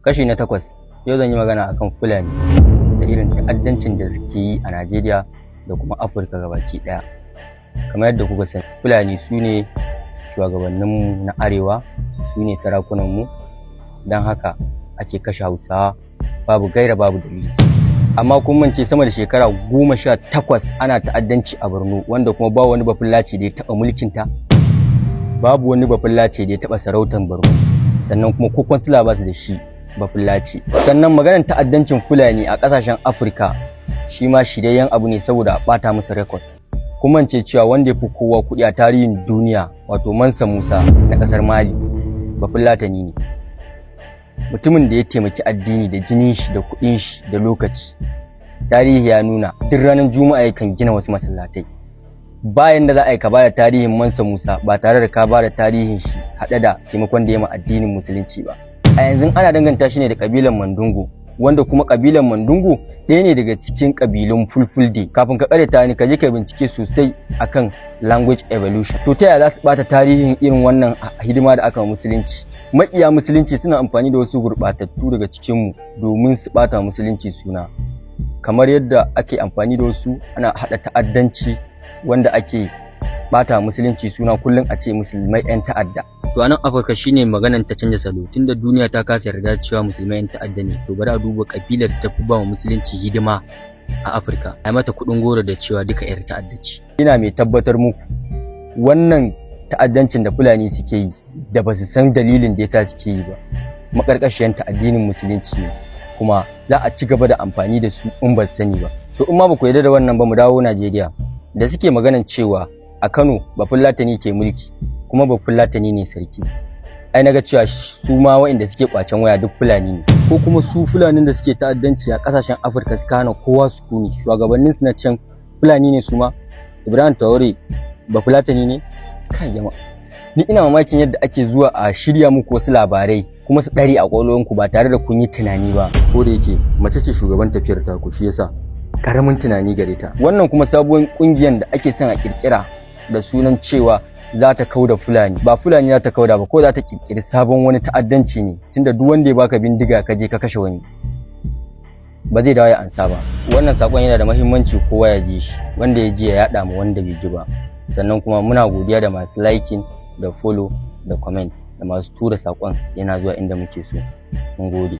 Kashi na takwas. Yau zan yi magana akan Fulani da irin ta'addancin da suke yi a Najeriya da kuma Afirka gabaki ɗaya. Kamar yadda kuka sani, Fulani su ne shugabanninmu na Arewa, su ne sarakunanmu, don haka ake kashe Hausawa babu gaira babu dalili. Amma kun mance sama da shekara 18 ana ta'addanci a Borno, wanda kuma ba wani Bafullace da ya taɓa mulkinta, babu wani Bafullace da ya taɓa sarautar Borno, sannan kuma ko kansila ba su da shi Bafullace. Sannan maganar ta'addancin Fulani a ƙasashen Afirka shi ma shiryayyen abu ne saboda a ɓata musu record. Kun mance cewa wanda ya fi kowa kuɗi a tarihin duniya, wato Mansa Musa na ƙasar Mali, Bafullatani ne. Mutumin da ya taimaki addini da jinin shi da kuɗin shi da lokaci. Tarihi ya nuna duk ranar Juma'a yakan gina wasu masallatai. Bayan da za a yi ka bada tarihin Mansa Musa ba tare da ka bada tarihin shi haɗe da taimakon da ya ma addinin Musulunci ba. A yanzu ana danganta shi ne da ƙabilan Mandungu, wanda kuma ƙabilan Mandungu ɗaya ne daga cikin ƙabilun Fulfulde. Kafin ka ƙaryata ni, ka je ka bincike sosai akan language evolution. To, ta yaya za su ɓata tarihin irin wannan hidima da aka wa Musulunci? Maƙiya Musulunci suna amfani da wasu gurɓatattu daga cikinmu domin su ɓata Musulunci suna, kamar yadda ake amfani da wasu ana haɗa ta'addanci wanda ake ɓata Musulunci suna, kullum a ce Musulmai 'yan ta'adda. To, anan Afirka shine maganan ta canja salo. Tunda duniya ta kasa yarda cewa Musulmai 'yan ta'adda ne, to bari a duba kabilar da ta fi ba wa Musulunci hidima a Afirka, a mata kuɗin goro da cewa duka 'yar ta'adda ce. Ina mai tabbatar muku, wannan ta'addancin da Fulani suke yi da ba su san dalilin da yasa suke yi ba, maƙarƙashiyanta addinin Musulunci ne, kuma za a ci gaba da amfani da su in ba su sani ba. To, in ma ba ku yarda da wannan ba, mu dawo Najeriya da suke maganan cewa a Kano Bafulatani ke mulki kuma Bafulatani ne sarki. Ai naga cewa su ma waɗanda suke kwacen waya duk Fulani ne. Ko kuma su Fulanin da suke ta'addanci a ƙasashen Afirka suka hana kowa sukuni, shugabannin su na can Fulani ne su ma? Ibrahim Traore Bafulatani ne? Kai jama'a, ni ina mamakin yadda ake zuwa a shirya muku wasu labarai kuma su ɗare a ƙwaƙwalwanku ba tare da kun yi tunani ba. Ko da yake mace ce shugaban tafiyar taku, shi yasa karamin tunani gare ta. Wannan kuma sabuwar ƙungiyar da ake son a ƙirƙira da sunan cewa za ta kauda Fulani, ba Fulani za ta kauda ba, ko za ta ƙirƙiri sabon wani ta'addanci ne, tunda duk wanda ya baka bindiga ka je ka kashe wani, ba zai dawo ya ansa ba. Wannan sakon yana da muhimmanci kowa ya ji shi, wanda ya ji ya yaɗa ma wanda bai ji ba. Sannan kuma muna godiya da masu liking da follow da comment da masu tura sakon yana zuwa inda muke so. Mun gode.